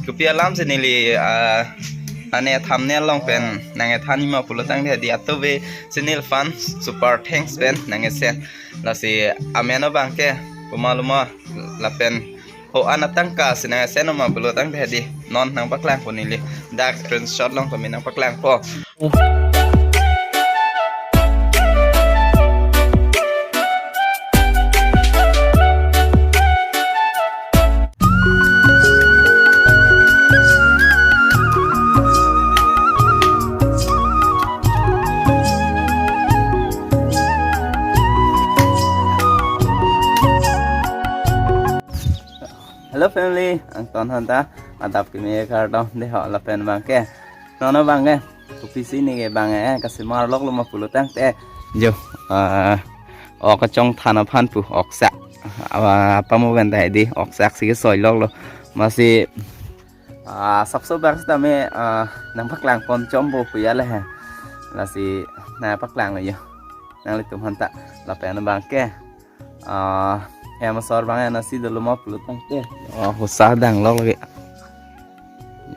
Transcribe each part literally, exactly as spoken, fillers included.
Kopi alam si neli, ah, ane thumbnail along pen nangthan-i ma pulo tangte hedi, atuve channel aphan super thanks pen nangsen. Lasi amen abangke komat lo ma lapen ho-an atangka si nangsen ma pulo tangte hedi, non nangpaklangpo neli. Dak screenshot along tame nangpaklangpo. Hello family, angton hanta adap kimi kardom dei ho lapen abangke. Non abangke, kopisi neke abangke, eh, kasemar loklo ma pulo tangte. Jo, ah, ok kachongthan aphan pu, oksak. Ah, apa mo benta hedi, oksak si kesoi loklo. Masi, ah, sapso bak sitame, ah, nangpaklangpon chompo pu ya le he. Lasi, nangpaklanglo jo. Nanglitum hanta, lapen abangke. Ah, hem asor abang anasi dolo ma pulo tangte. Oh, husa dang lok lagi.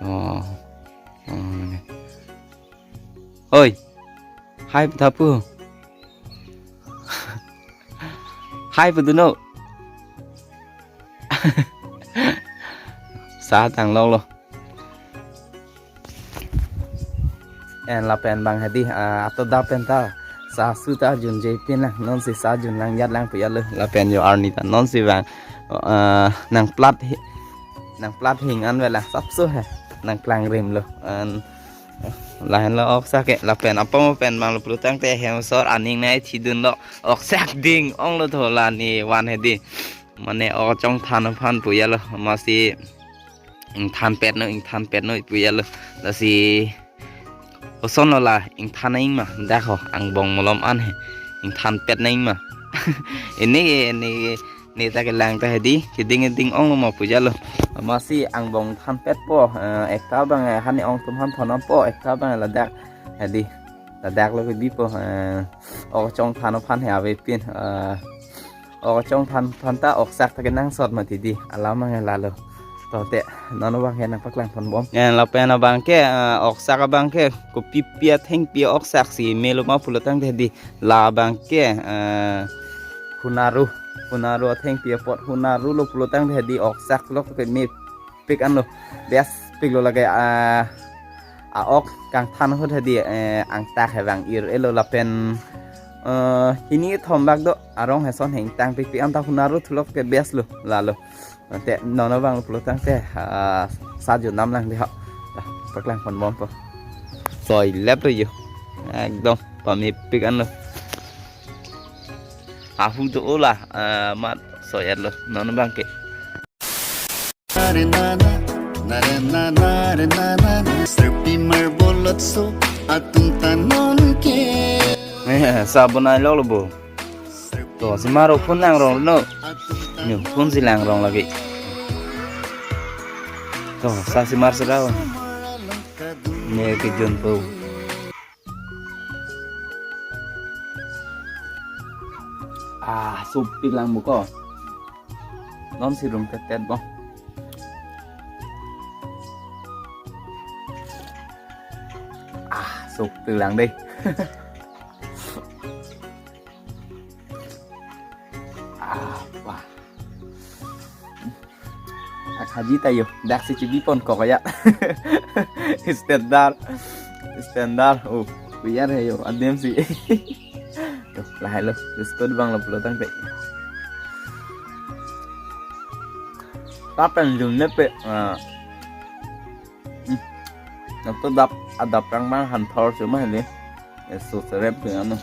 Oh. Hmm. Oi. Hai pu tha pu. Hai pu dun-o. Sa tang lok lo. En lapen abang hedi, ah, ato dap pen ta sa su ta junje pin lang, non si sa jun lang jat lang pu ya lo. Lapen jo arni ta non si abang, ah, nangplat hi-, nangplat hing an vela sapso he, nangklangrim lo. An lahenlo oksak ke, lapen apa mo pen abang lo pulo tangte hem asor aning nangthidun lo, oksak ding ong lo tho la ne van hedi. Mane ok kachongthan aphan pu ya lo, masi ingthan pet no, ingthan pet no pu ya lo. Lasi oson lo la ingthan nang ma, dak ho angbong malom an he. Ingthan pet nang ma. Ini, ini, ini ta kelang ta hedi, keding keding ong lo ma pu ya lo. Masi angbong than petpo, eh, ekta abang, eh, hani ong atum aphan thon-ampo, ekta abang ladak hedi. Ladak lo ke dipo, eh, ok kachongthan aphan he ave pin, eh, ok kachongthan aphan ta oksak ta kenangsot mati di, alam abang lalo. To te, non abangke nangpaklangpon bom. Eh, lapen abangke, eh, oksak abangke, kopi pi athengpi oksak si melo ma pulo tangte hedi, la abangke, eh, hunaru, hunaru athengpi apot, hunaru lo pulo tangte hedi oksak lok ke me pik anlo, best pik lo lake, ah, a-ok kangthan ahut hedi, eh, angtak he vang ir-e lo lapen, eh, hini thom bak do arong he ason he ingtang pikpik anta hunaru thu lok ke best lo lalo. Ante non abang lo pulo tangte, ah, sa jun nam lang dei ho. Dah, paklangpon bompo. Soi lep lo jo. Ekdom pamepik anlo. Ahu do-o la, ah, mat soi-et lo non abangke. Nare nana, nare nana, nare nana, serpi marbol lotso, atum ta non ke. Eh, sa bonai lok lo bo. To, si maro phone langrong no. Nyu, phone si langrong lagi. To, sa si mar sera. Ne kejun po. Ah, sopik lang buko. Non si rum ketet bo. Ah, sopik lang dei. Ah, wah. Akhaji ta jo, dak si chibipon kok ya. Standard. Standard. Oh, biar he jo, adem si. To, lahai lo, biscuit abang lo pulo tangte. Papen jun ne pe, ah. Hmm. Nang to dap, adap rang mang han thor cuma ini. Eso serep ke ano.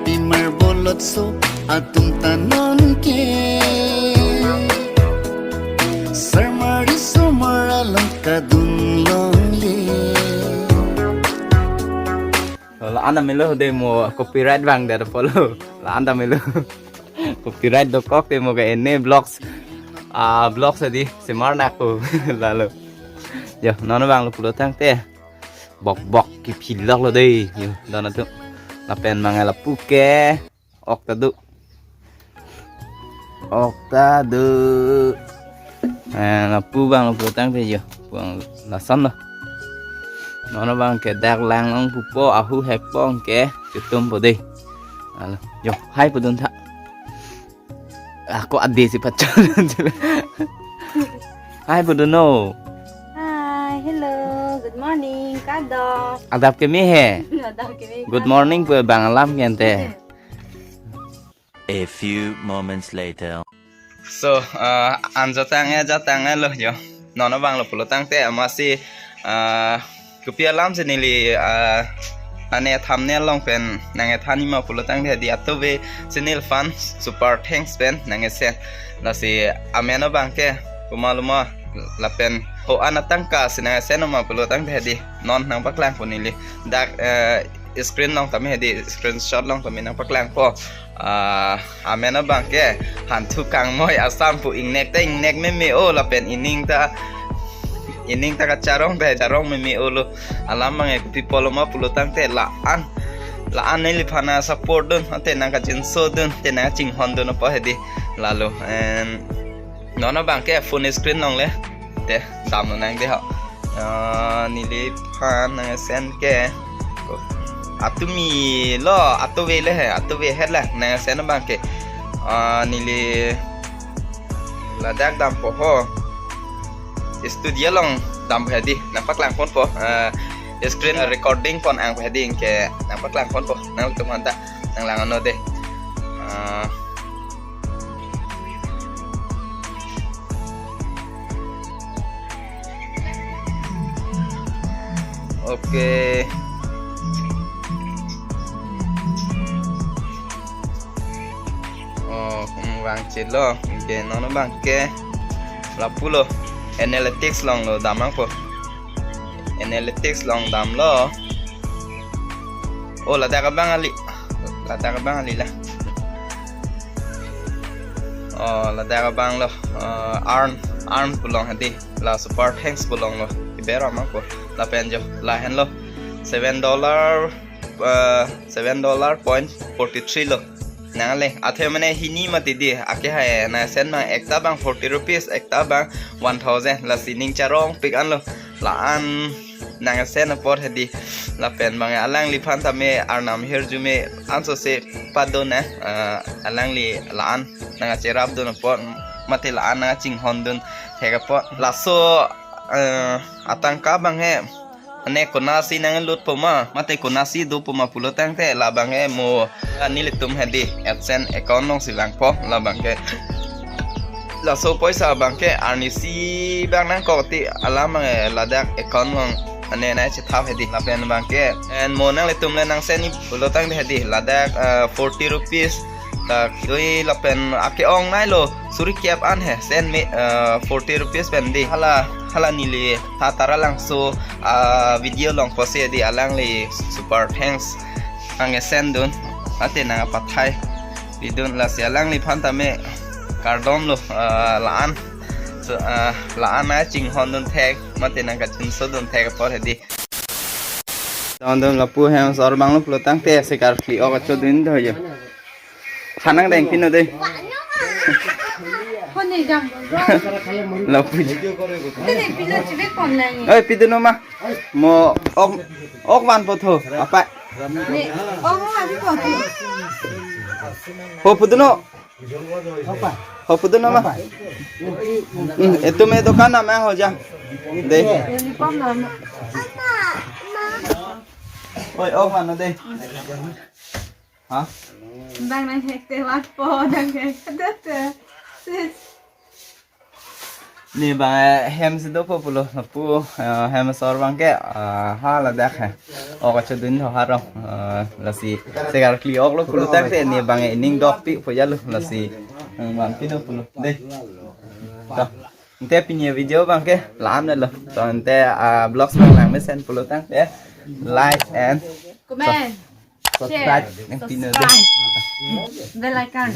Pimar bolot so atum ta non ke. Sarmari somar along kadun longle. La-an ta melo de mo copyright vang de polo. La-an ta melo. Copyright dokok te mo ke ene vlogs. Ah, vlogs adi semar nako. Lalo. Jo, non vanglo pulo tangte. Bok bok kephi lok lo dei. Yo, don atum. Lapen bang lapu ke. Ok ta do. Ok ta do. Eh, lapu bang lapu tangte yo. Bang lason lo. Non abang ke dak lang long pupo ahu hek pong ke ketum po dei. Alo, yo, hai pudun tha. Ako ade si pachal. Hai pudun no. Hi, hello, good morning, kado. Adap keme he. Adap keme. Good morning pu bang alam kente. A few moments later. So, uh, anjo tang e, ja tang e lo yo. Non abang lo pulo tangte amatsi, uh, kopi alam si neli, uh, ane thumbnail along pen nang-ethan-i ma pulo tangte di atuve channel aphan super thanks pen nang-esen. Lasi amen abang ke komat lo ma lapen ho-an atangka si nang-esen ma pulo tangte di non nangpaklang po neli. Dak, uh, screen along tame di screenshot along tame nangpaklang po. Ah, amen abang ke hanthu kangmoi asam pu ingnek ta ingnek meme o lapen ining ta ining ta kacharong ta charong meme o lo. Alam abang ke kopi pulo ma pulo tangte la-an la-an neliphan nang-support dun, ante nangkachinso dun, ante nangkachinghon dun apo hedi. Lalo, and non abang ke phone screen along le te damlo nang de ho. Ah, neliphan nang-esen ke atumi lo, atuve le he, atuve het la nang-esen abang ke. Ah, neli ladak dampo ho. Studio along dampo hedi, nangpaklang ponpo. Ah, screen recording pon ang hedi ke nangpaklang ponpo. Nangtum aphan ta nanglang-anlo dei. Ah, oke. Oh, hmm, vangchelo. Oke, non abang ke lapu lo. Analytics along lo dam nangpo. Analytics along damlo. Oh, ladak abang kali. Ladak abang kali la. Oh, ladak abang lo. Eh, earn, earn pu along hedi. La super thanks pu along lo. Iber amang ko. Lapen jo, lahenlo. Seven dollar, eh, seven dollar point forty three lo. Nangle, athe mane hini mati di. Ake hai nang-esen abang ekta abang forty rupees, ekta abang one thousand. Lasi ning charongpik anlo. La-an nang-esen apor hedi. Lapen abang alangliphan tame arnam hirjume ansose padon na, eh, alangli la-an nangkacherap dun apor, mate la-an nangkachinghon dun thek apor. Laso, eh, atangka abang he, mane konatsi nanglut po ma, mate konatsi do po ma pulo tangte labang he mo, ah, nelitum hedi AdSense account alongsi vangpo labang ke. Laso poisa abang ke arnisi abang nangkok ti alam abang ke ladak account along ane nangchethap hedi lapen abang ke. And mo nanglitum le nang-send-i pulo tangte hedi ladak, eh, forty rupees. Dak doi lapen ake-ongnei lo suri kep an he send me, eh, forty rupees pen di. Hala, hala neli Tha Taralangso, ah, video along post-i di alangli super thanks nang-send dun. Ate nangpathai pidun lasi alangliphan tame kardom lo, ah, la-an. So, ah, la-an nangchinghon dun thek, mate nangkachinso dun thek apor hedi. Don dun lapu hem asor abang lo pulo tangte sekarkli-ok acho dun do jo. Thanang deng pino de. Hone jam. Lapu. Tene pino chibe kon lang. Oi, pidun ma. Mo ok, ok van potho. Apa? Ne, ok van potho. Ho pudun no. Ho pudun no ma. Hmm, etum e dokan nam ho ja. De. Uniform nam. Oi, ok van no de. Ha? Bang nang hek te wat po, nang hek te te. Sis. Ne bang, eh, hem si dopo pulo, lapu, eh, hem asor abang ke, eh, ha ladak he. Ok acho dun tho harong, eh, lasi sekarkli-ok lo pulo tangte ne bang, eh, ining dokpik po ja lo, lasi, eh, bang pino pulo. De. To. Ante pini video abang ke la-an lo. To ante, ah, vlogs abang lang mesen pulo tangte like and comment, subscribe, share, nang pino de. Subscribe. Bell icon.